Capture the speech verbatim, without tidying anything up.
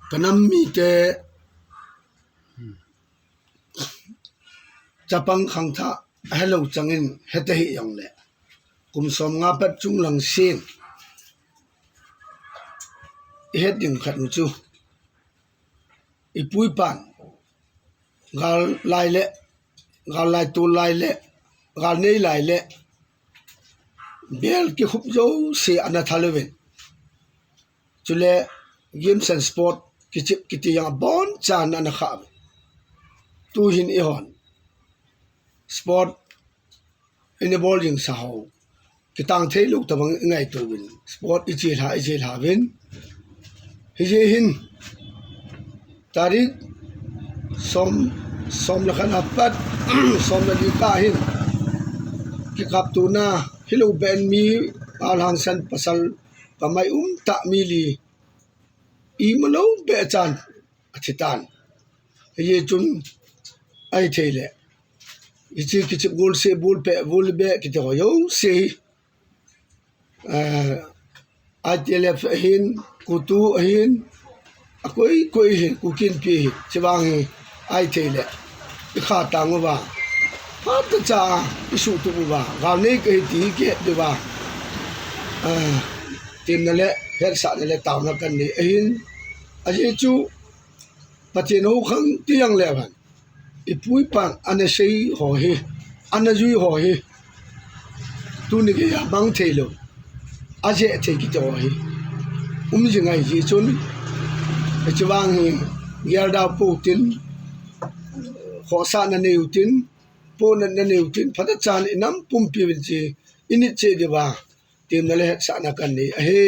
Kanam mite chapang khangthah hello changin heta hi jongle kum som nga pat chunglang sin ihet ding khat nu chu ipu ipan gal lai le, gal lai tu lai le, gal nei lai le, bel kikhup jouse ana thal uvin. Chule games and sport kichep kiti jong abonchan ana khah uvin. Tuhin ihon sport ina bol jing sa ho kitang thei lou tabang ingaito uvin. Sport iche lha, iche lha uvin. Hijeh hin tarik som, som le khat apat, som le li kah hin kikaptona hilou ben mi, alhangsan pasal pamai umtah mi li imalou beh chan athi tan. Hijeh chun ahithei le hiche kichep gol se, bol peh, bol beh kiti ho jouse hi, eh, I T L F ahin, COTU ahin, akoi koi hin, Kuki Inpi ahin, chuvang hi ahithei le ikha tang uva, phatah cha isuhtup uva, gal nei kahi ti kihet diuva, eh, temna le hetsahna le taona kanei ahin. Ajeh chu Pathen houkhang ti jongle vang ipu ipan ana sei ho hi, ana jui ho hi, tuni geiya mang thei lou, ajeh thei kiti ho hi um jing ahi jeh chun, hiche vang hi geldau pou tin, khohsahna nei utin, pohnatna nei utin, phatah chan inam pumpi uvin ti init cheh diuva temna le hetsahna kanei ahi.